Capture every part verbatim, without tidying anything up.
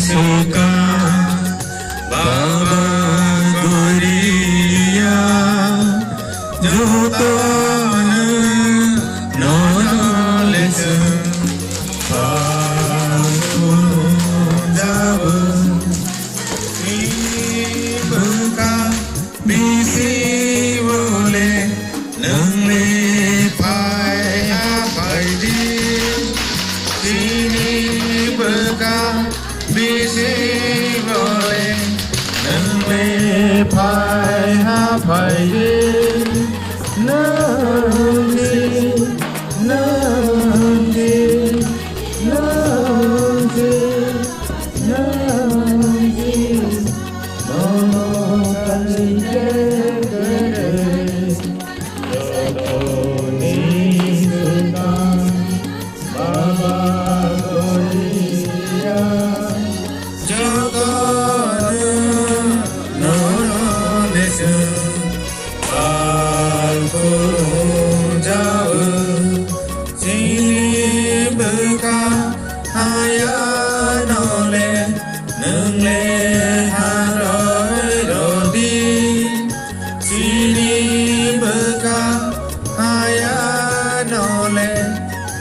Suka Baba Goria, jotono nono lesung pakunjabo. Ni bwkha bisi bole, nwng le phai ha phai di. Chini bwkha bisi bole, nwng le phai ha phai di. Nwng si, nwng si, nwng si. Pal khulum jawi, chini bwkha haya nole, nwng le haroi rodi. Chini bwkha haya nole,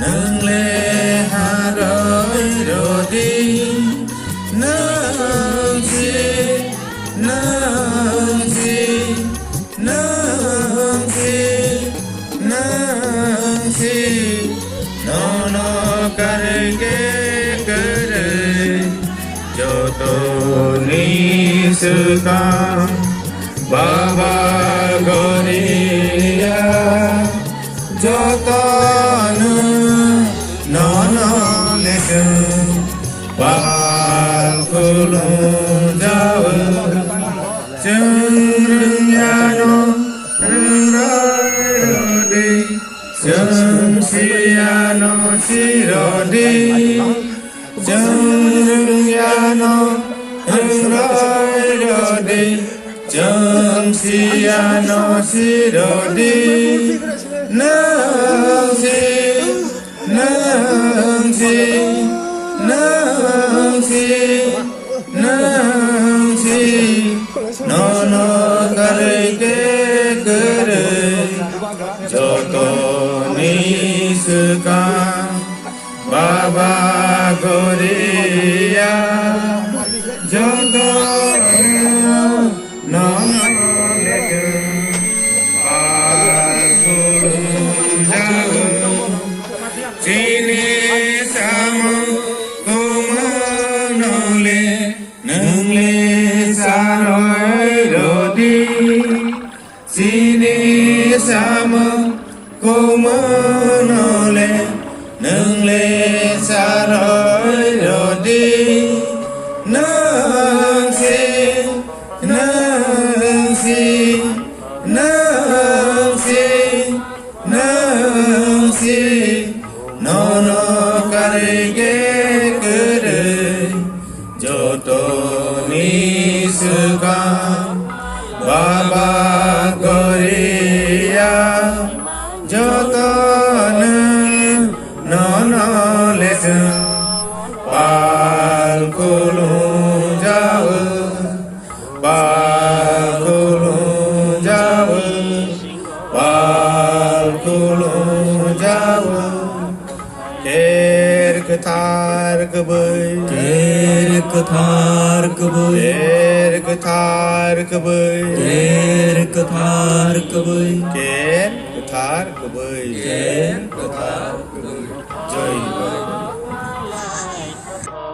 nwng le haroi rodi. Nwng si, nwng si, nwng si, nwng si, nono karge karge, jotoni swkang Baba Goria, jotono nono lesung pal khulum jawi. Chwng rwngya no rwngya rodi, chwng siya no si rodi. Chwng rwngya no rwngya rodi, chwng siya no si rodi. Nwng si, nwng si, nwng si, nwng si, nono karge karge, jotoni swkang Baba Goria, jotono nono lesung pal khulum jawi. Chini samung kumano le, nwng le saroi rodi. Chini samung kumano le, nwng le saroi rodi. Nwng si, nwng si, nwng si, nwng si, nono karge karge, jotoni swkang Baba Goria, jotono nono lesung pal khulum jawi. Pal khulum jawi, pal khulum jawi. Kher kwthar kwbwi, kher kwthar kwbwi, kher kwthar kwbwi, kher kwthar kwbwi, kher kwthar kwbwi, kher kwthar kwbwi. Jai Baba.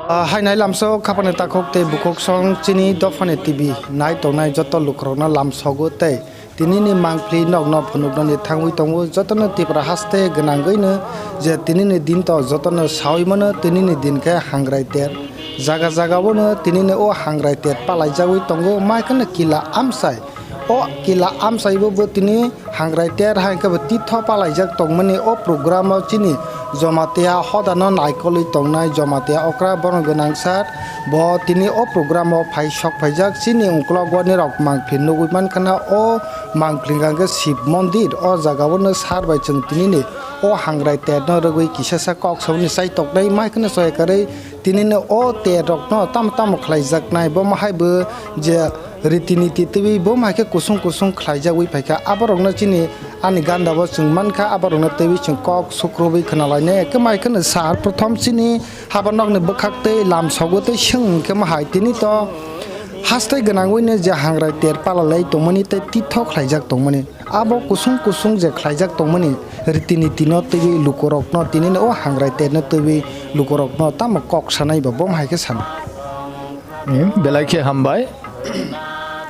Ah, hainai lamsao khapani takhuk tei bukhuk song chini dophani T V nai tongnai joto lukurokno lamsogo tei tinini mangpili nokno phunuknani thangwi tongo. Jotono Tripura haste gwnangwino je tinini din to jotono sawi mano, tinini din khe hangrai ter. Jaga jagabono tinini o hangrai ter palaijagwi tongo, mai kheno kila amsai. O kila amsaibo bo tini hangrai ter hai khe bo titho palaijak tongmani o program o chini Jamatia hodano naikolwi tongnai Jamatia okra bono gwnang sar. Bo tini o program o phai sok phaijak chini ukulok o nirok mangphi nugwi mankha na o mangphi hwnkha khe Shiv Mondir. O jaga o no sar bai chwng tini ni o hangrai ter no rwgwi kisa sa kok saboni chai toknai mai kheno soya kwrwi Tinini o ter rokno tamo tamo khlaijaknai, bomo hai bo je riti niti twiwi bomo hai khe kusung kusung khlaijagwi phaikha. Aborokno chini ani ganda bo chwng mankha, aborokno twiwi chwng kok sukrubwi khwnalainai. Khe mai kheno sar prothom chini haba nokni bwkhak tei lamsogo tei swng hwnkhe ma hai tini to hastai gwnangwino je hangrai ter palalai tongmani tei tithok khlaijak tongmani. Abo kusung kusung je khlaijak tongmani riti nitino twiwi lukurokno tinini o hangrai terno twiwi lukurokno tamo kok sanai ba bom hai khe sana. Hmm, belai khe hambai.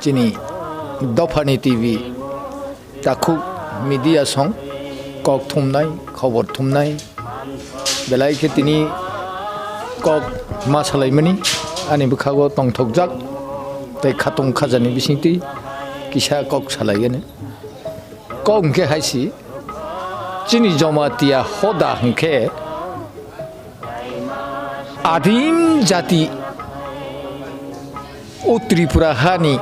Chini dophani T V takhuk media song kok thumnai, khobor thumnai. Belai khe tini kok ma salaimani ani bwkhago tongthokjak tei khatung khajani bisingtwi kisa kok salaiyani. Kok hwnkhe hai si, chini Jamatia hoda hwnkhe adim jati o Tripura hani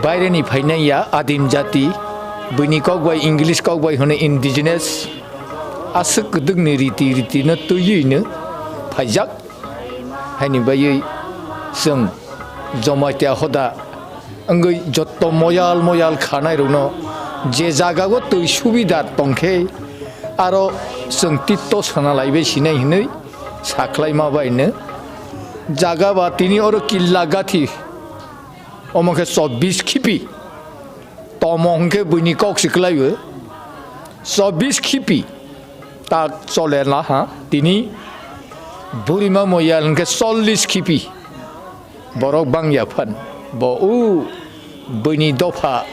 baireni phainai ya adim jati, buini kok bai English kok bai hwno indigenous, aswk kwdwkni riti ritino twiwino phaijak. Haini bagwi chwng Jamatia hoda wngwi jotto moyal moyal khanairokno je jagao twi subida tongkhe aro chwng titto sana laibai sinai hinwi sakhlaima baino jaga ba tini oro killa gathi omo khe chobbish khipi tomo hwnkhe buini kok si kwlaibo chobbish khipi tak chole laha tini burima moyal hwnkhe chollish khipi. Borok bangya phan bo o buini dopha,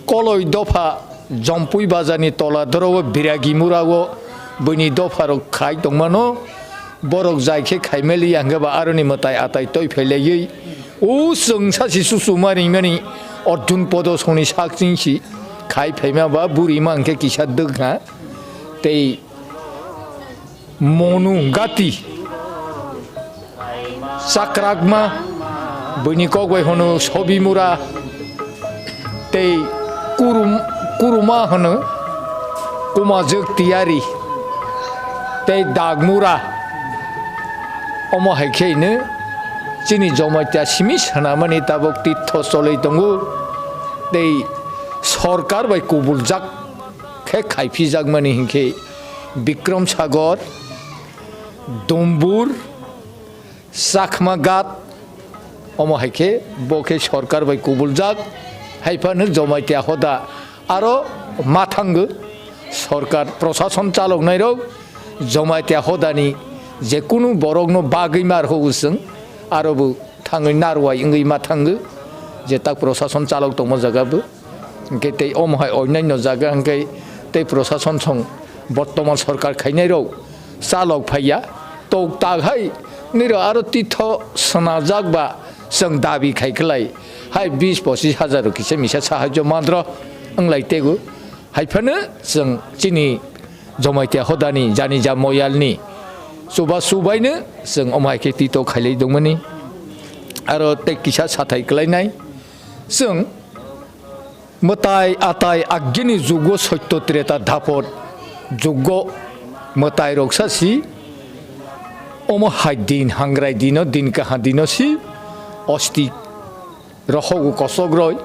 koloi dopha, Jompui bazarni tola doro o Biragi mura o buini dopharok khai tongmano. Borok jai khe khaimaliya hwnkhe ba aroni mwtai atai toi phailaiywi o chwng sasi susu ma ringmani Arjun Podo songni sak chingsi khai phaima ba burima hwnkhe kisa dwkha tei Monu gati chakrakma buini kok bai hwno Sobimura tei kurum kuruma hwno kumajwk tiyari tei dagmura omo hai khe hino chini Jamatia simi swnamani tabuk titho cholwi tongo tei sorkar bai kubuljak khe khaipijakmani hinkhe Bikrom Sagor, Dumbur, Chakma Ghat, omo hai khe bo khe sorkar bai kubuljak, hai phano Jamatia hoda aro ma thango sorkar prosason chaloknairok Jamatia hodani je kunu borokno bagwi ma rw chwng aro bo thangwi narwai wngwi ma thango je tak prosason chalok tongma jaga bo. Hwnkhe tei omo hai onyaino jaga hwnkhe tei prosason song bortoman sorkar khainairok chalok phaiya, tok tak hai nirok aro titho swnajak ba chwng dabi khai khlai hai bis pochis hajar rok kisa misa sahajyo mandro wnglai tego. Hai phano chwng chini Jamatia hodani jani ja moyalni chuba chubaino chwng omo hai khe tito khailai dongmani aro tei kisa sathai kwlainai chwng Mwtai atai agini jugo Soitto Treta Dapor jugo mwtai rok sa si omo hai din hangrai dino din kaha dino si osti rohogo kosok roi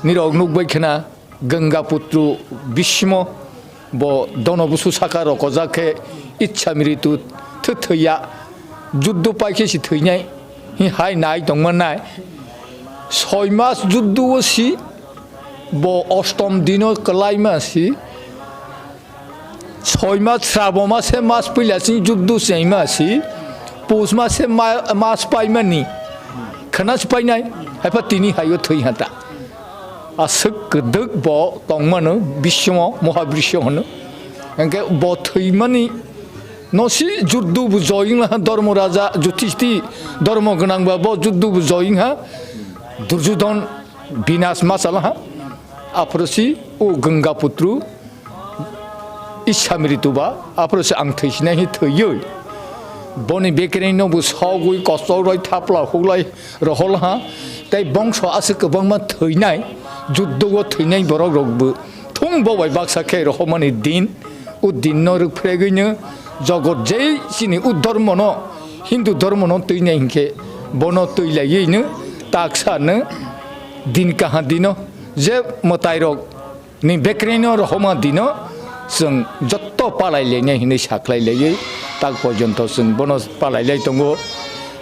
nirok nukbai khna Ganga Putru Bhismo. Bo dono busu saka rokojak khe Iccha Mritu thwthwiya juddu pai khe si thwinai hi hai nai tongma nai. Soi mas juddu o si bo ostom dino kwlaima si. Soi mas Srabo mase mas puila sing juddu chaima si. Pus mase ma-, mas paimani khana si painai. Haipa tini haio thwi hata. Aswk kwdwk bo tongmano bismo mohabrisho hwno. Hwnkhe bo thwimani no si juddu bo joying laha dormo raja Juthishti dormo gwnangba bo juddu bo joying ha Durjudon binas masala ha. Aphuru si o Ganga putru Issamri tuba, aphuru se ang thwisinai hi thwiwi. Boni bekereng no bo sogwi kosok roi thapla huklai rohol ha. Tei bongso aswk kwbangma thwinai, juddo o thwinai borok rok bo thung bo bai baksa khe rohormani din. O din no rwphregwi no jogot jei chini o dormo no Hindu dhormono twinai hinkhe bono twilaiwi no taksa no din kaha dino je mwtairok ni bekreno rohoma dino chwng jotto palai lainai hinwi saklai laiwi tak porjonto chwng bono palai lai tongo.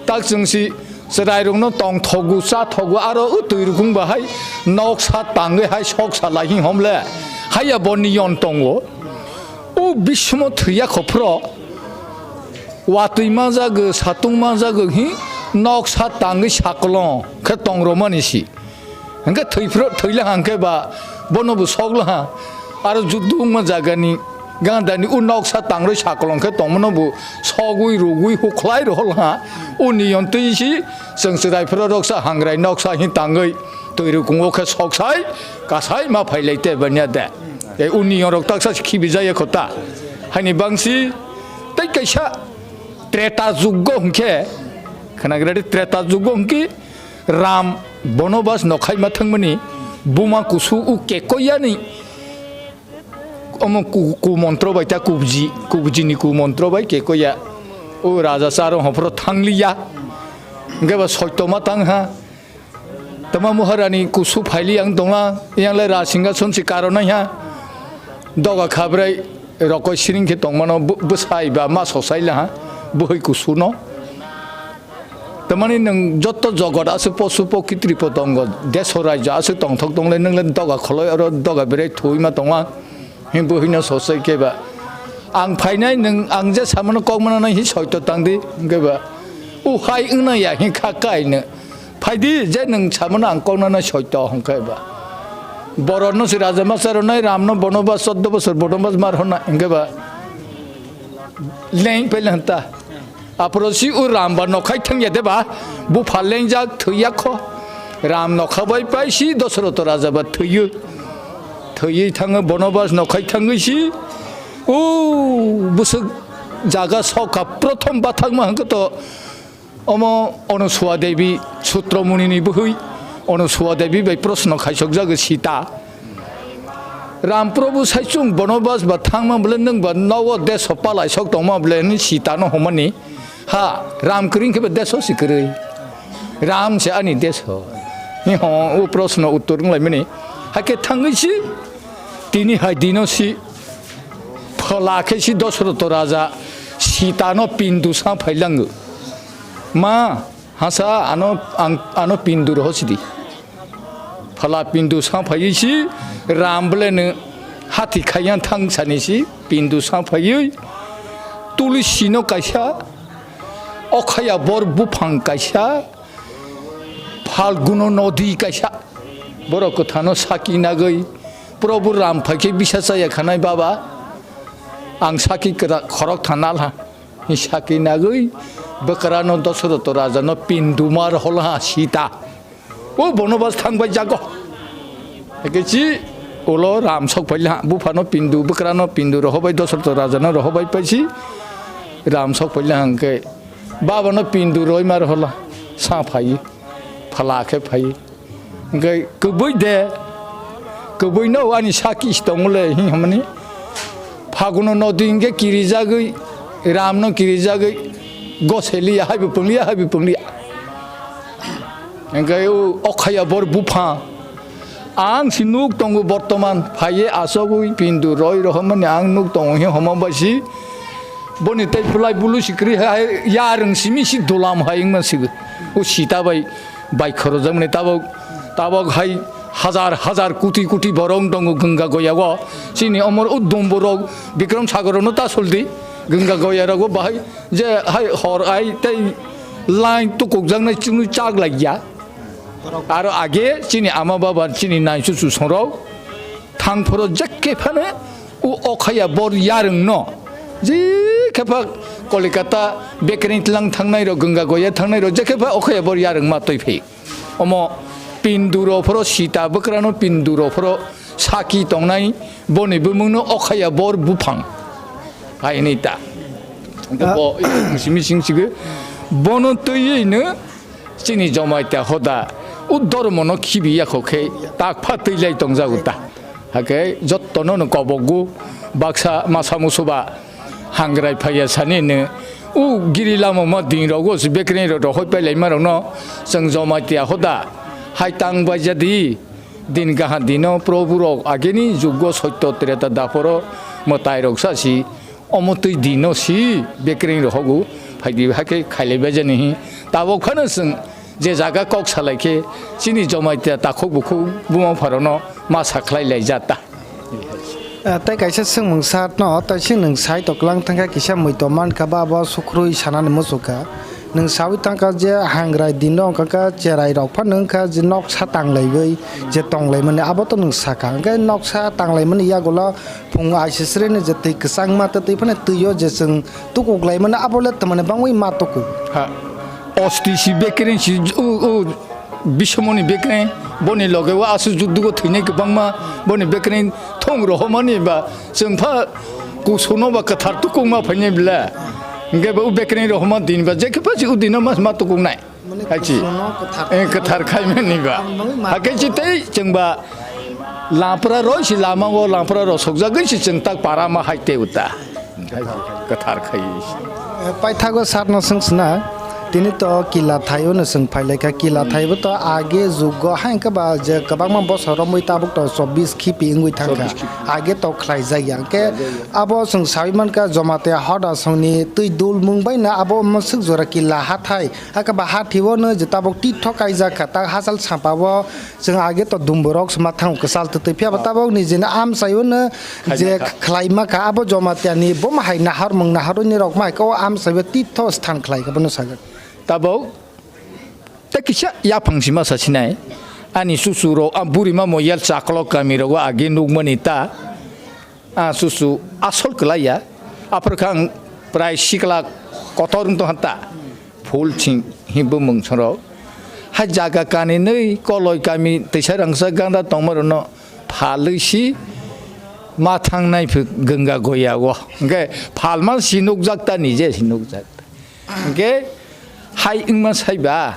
Tak chwng si chwrairokno tongthogo, chathogo, aro o twi rukung bahai noksa tangwi hai sok salai hi homle haiya boni yon tongo. O bismo thwiya khophro watwi manjago, satung manjago hi noksa tangwi sakolong khe tongromani si. Hingke thwiphro-, thwila hangke ba bono bo sokla ha. Aro juddu wngma jagani gandani o noksa tangroi sakolong khe tongmano bo sogwi rugwi hukhlai rohol ha. O niyontwi si chwng chwrai phro roksa hangrai noksa hi tangwi twi rukungo khe soksai kasai ma phailai te banya de. Tei o niyon rok taksa si khibi jaya kho ta. Haini bangsi tei kaisa Treta juggo hingke khnagradi Treta juggo hingke Ram bonobas nokhaima thangmani buma kusu u kekoyani omo ku, ku montro bai ta kubji, kubjini ku montro bai kekoya. O raja charo hopro thangliya. Hingke ba soitoma tangha. Tama muharani kusu phaili ang tongla, yang le rasinga sonsi karonai ha. Doga khabrai rokoi siring khe tongmano bu, bwsai ba ma sosai la ha. Buhoi kusu no. Tamani nwng jotto jogot aswk posu pokitri potongo, deso raijyo aswk tongthok tongle, nwng le doga kholoi oro doga berai thwi ma tongla. Hing buhino sosai khe ba. Ang phainai nwng ang je samano kok mananai hi soito tangdi, hingke ba. U hai wngna ya hing kha kaino. Phaidi je nwng samano ang kok nanai soito hingke ba. Borokno se raja ma charonai, Ramno bonobas choddo bosor bonobas mar honna hingke ba. Leng pele hanta. Aphuru si o Ram ba nokhai thangya de ba, bupha lengjak thwiya kho. Ram nokha bai pai si Dosoroto raja ba thwiyo. Thwiwi thango bonobas nokhai thangwi si. O bwswk jaga sokha prothom bathakma hwnkhe to omo Onusuwa Devi Sutro Munini bwhwi Onusuwa Devi bai proshno khaisokjago Sita. Ram Prabhu sai chwng bonobas ba thangma bwle nwng ba nogo deso palai sok tongma bwle hinwi Sita no homani ha Ram kwrwi khe ba deso si kwrwi Ram se ani deso ni ho o proshno uttor wng lai mani hakhe thangwi si tini hai dino si phola khe si Dosoroto raja Sita no pindu sa phailango ma hasa ano ang ano pindu roho sidi. Phala pindu sa phaiwi si Ram bwleno hati khaiya thang sani si pindu sa phaiwi tulsi no kaisa okhaya bor buphang kaisa phalguno nodi kaisa borok kwthano saki nagwi Probhu Ram phaikhe bisa chaya khanai baba ang saki kwra khorok thanal ha. Saki nagwi bwkrano Dosoroto rajano pinduma rohol ha Sita. O bonobas thangbai jago. Eke chi ulo Ram sok phaila ha, buphano pindu, bwkrano pindu rohobai Dosoroto rajano rohobai paisi Ram sok phaila hangke babano pindu roima rohola sa phai, phala khe phai. Hingke kwbui de, kwbui no ani saki si tongole hing hwnmani. Phaguno nodi hingke kirijagwi, Ram no kirijagwi, goseliya, haibo pungliya, haibo pungliya. Hingke o okhaya bor bupha. Ang si nuk tongo bortoman, phaiye asogwi pindu roi rohormani ang nuk tongo hing homa bai si. Boni tei pulai bulu si kwrwi hai, yarwng simi si dulam hai wngma si. O Sita bai bai khorojakmani tabok, tabok hai hajar hajar koti koti borok wng tongo Ganga Goya o. Chini omor o dumbo rok Bikram Sagar no ta soldi Ganga Goya rogo bahai je hai hor ai tei line tukukjaknai chwngno chak laikya. Aro age chini ama baba chini naisu chusong rok thang phoro jekke phano o okhaya bor yarwng no je khepa Kolikata bekereng tlang thangnai rok Ganga Goya thangnai rok je khepa okhaya bor yarwng ma twi phi. Omo pinduro phoro Sita bwkrano pinduro phoro saki tongnai boni bumungno okhaya bor buphang. Hai ni ta. Bo mising mising sige bono twiwi no chini Jamatia hoda o dormo no khibi yakho khe tak pha twi lai tongjago ta. Hake jotto no no kobogo baksa masa musuba hangrai phaiya sani no O giri lama ma din rogo se bekreng rok rohoi pai lai ma rok no chwng Jamatia hoda hai tang bai jadi din gaha dino Probu rok ageni jugo Sotto Treta Daporo mwtai rok sa si omo twi dino si bekreng rohogo phaidi hakhe khailai bai jani hi tabok phano chwng je jaga kok salai khe chini Jamatia takhuk bukhuk buma pharono ma sakhlai lai jata. Ah, tei kaisa swngmung sat no, tei se nwng sai toklang thangkha kisa mui tong mankha ba bo sukrui sanani muchukha. Nwng saui thangkha je hangrai din no wngkha kha cherai rok phano wngkha je noksa tanglaiwi je tonglaimani abo to nwng sakha. Hwnkhe noksa tanglaimani yagulo phung aisisreni je twi kwchangma tei twi phano twi o je chwng tukuklaimani abo le twmani bangwi ma tuku. Ha. Osti si bekereng si u, u Bisomoni bekereng, boni loge o aswk juddugo thwinai kwbangma, boni bekereng thong rohormani ba chwng pha kusuno ba kwthar tukukma phainai bla. Hwnkhe bo bekereng rohorma din ba je khe pha si o dino mas ma tukuknai. Mane hai chi. Kusuno kwthar Eh, kwthar khaimani ba. Ang bangwi ma Hakhe chi tei chwng ba lampra roi si lama o lampra rok sokjagwi si chwng tak para ma hai tei uta. Kwthar khai. Eh, paithago satno swng sina. Tini to kila thaio no swng phailaikha. Kila thaibo to age jugo hai hwnkhe ba je kwbangma bosor romwi tabuk to chobbish khipi wngwi thangkha. Chobbish khipi. Age to khlaijak ya. Hwnkhe abo swng saui mankha Jamatia hoda songni twi dulmung baino abo mwswk jora kila hathai. Hakhe ba hathio no je tabuk tithok kaijak kha. Tak hachal sampao Chwng age to dumburok se ma thango kwchal twtwi, phiya ba tabok nijini amchaio no je khlaima kha, abo Jamatia ni bo ma hai naharmung naharwi ni rok ma hai khe o amchaio titho sthan khlai khe bono sagak. Tabok tei kisa yaphang sima sa sinai ani susu rok, a buri ma mo yal chaklo kami rogo age nukmani ta. Ah, susu asol kwlai ya. Aphor khe ang prai sikla kotor wng tong kha ta. Phul ching hi bumung chwng rok. Hai jaga kani nwi koloi kami twisa rangsa ganda tongma rokno phalwi si ma thangnai phi gwnga goya o. Hwnkhe phalma si nukjak ta, nije si nukjak. Hwnkhe hai wngma saiba,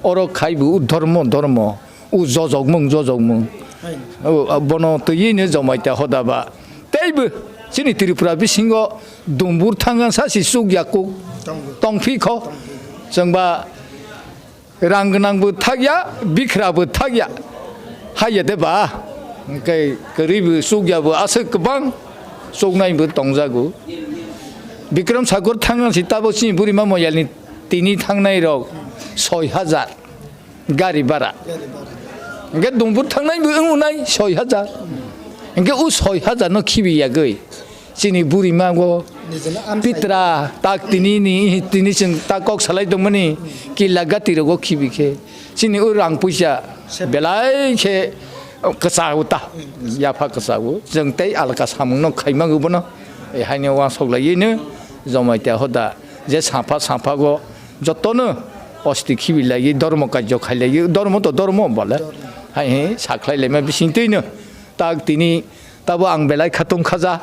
oro khaibo u dhormo, dhormo, u jojokmung, jojokmung. Hai. O, bono twiwi no Jamatia hoda ba. Teibo chini Tripura bisingo dumbur thangsa si chukya kuk Tongo. Tongphi kho. Tongphi. Chwngba Rang gwnangbo thakya, bikrabo thakya. Haiya de ba? Hwnkhe kwrwibo chukyabo aswk kwbang chuknaibo tongjago. Bikram Sagar thangna si tabok chini burima moyalni tini thangnai rok soi hajar gari bara. Hwnkhe Dumbur thangnaibo wngnai soi hajar. Hwnkhe o soi hajar no khibi yagwi. Chini burimago Nijino amsai. Pitra tak tini ni tini chwng tak kok salai tongmani killa gati rogo khibi khe chini o rang puisa belai khe kwchao ta yapha kwchao chwng tei alka samung no khaimago bono. E haino uansuk laiwi no Jamatia hoda je sampha sampha go jotono osti khibi laiwi dormo kajjo khai laiwi dormo to dormo bole hai he sakhlai laima bising twi no. Tak tini tabo ang belai khatung khaja.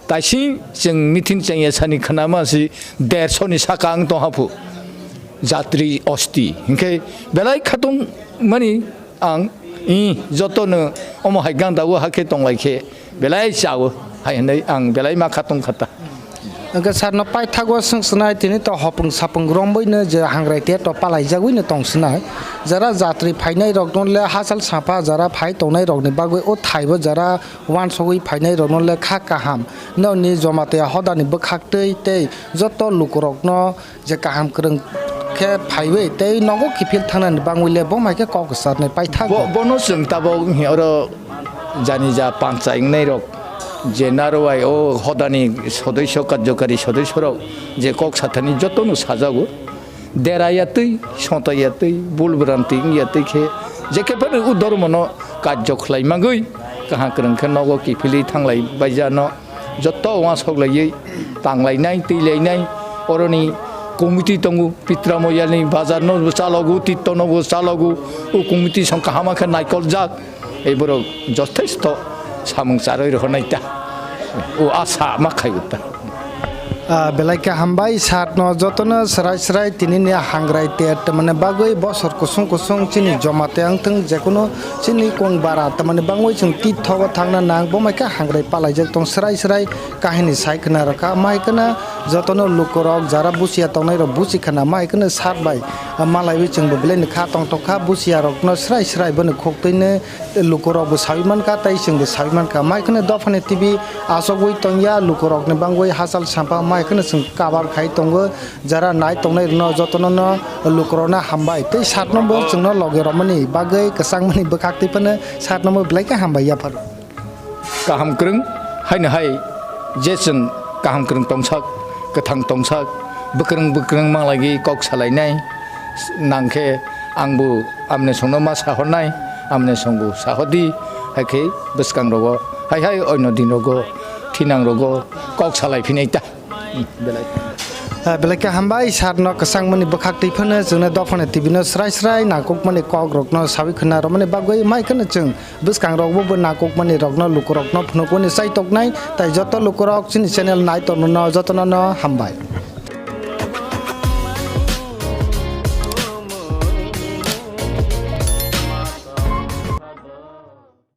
Taising chwng meeting chengya sani khwnama si derso ni saka ang tong haphu. Jatri osti. Hinkhe belai khatung mani ang i joto no omo hai ganda o hakhe tonglai khe belai chao hai hinwi ang belai ma khatung khata. Hwnkhe sarno paithago swng swnai, tini to hopung sapung romwi no je hangrai te to palaijagwi no tong swnai. Jara jatri phainai rok no le hachal sapha jara phai tongnai rok ni bagwi o thai bo jara uansugwi phainai rok no le kha kaham. Nokni Jamatia hoda ni bwkhak twi tei joto luku rok no je kaham kwrwng khe phaiwi tei nogo kiphil thangnani bangwi le bo mai khe kok kwcharnai paithago. Bo-, bono chwng tabok wngya oro jani ja panchai wngnai rok je narwai o hodani sodosyo karjokari sodosyo rok je kok sathani jotono sajago. Dera ya twi, sota ya twi, bul bwranti wng ya twi khe je khe phano o dormono karjo khlai mangwi kaham kwrwng khe nogo kiphilwi thanglai baijano. Joto uansuk laiwi tanglainai, twilainai, oroni committee tongo, Pitra Moyalni bazar no bo chalogo, Titto no bo chalogo, o committee song kaham khe naikoljak, ei borok jothesto samung charwi rohornai ta, o asa ma khaio ta. Ah, belai khe hambai, sir no jotono srai srai tinini hangrai ter tamani bagwi bosor kusung kusung chini joma te wngthung, jekunu chini kong bara tamani bangwi chwng tithogo thangna nang, bo mai khe hangrai palaijak tong srai srai kahini sai khna rwkha, mai khna jotono lukurok jara busiya tongnai rok busi khna mai khna sir bai, ah, malaiwi chwngbo belai ni kha tongthok kha, busiya rokno srai srai boni khuk twi nwi lukurok bo sawi mankha, tei chwngbo sawi mankha. Mai kheno dophani T V achogwi tongya, lukurokni bangwi hachal sampha mai kheno chwng kabar khai tongo. Jara nai tongnai rokno jotono no lukurokno hambai. Tei sir no bo chwngno logi romani bagwi kwchangmani bwkhak twi phano sir no bo belai khe hambai yapharo. Kaham kwrwng, haino hai je chwng kaham kwrwng tongsak, kwthang tongsak, bwkrwng bwkrwng manglaiwi kok salainai nangkhe, angbo amne songno ma sahornai, amne songbo sahordi, hai khe bwskangrogo, hai hai oino dinrogo, thinangrogo kok salai phinai ta. Hmm, belai. Ah, belai khe hambai, sir no kwchangmani bwkhak twi phano chwngno dophani T V no srai srai nangkukmani kok rokno sawi khna romani bagwi mai kheno chwng bwskangrokbo bo nangkukmani rokno lukurokno phunukmani chaitoknai, tai joto lukurok chini channel nai tongno jotono no hambai.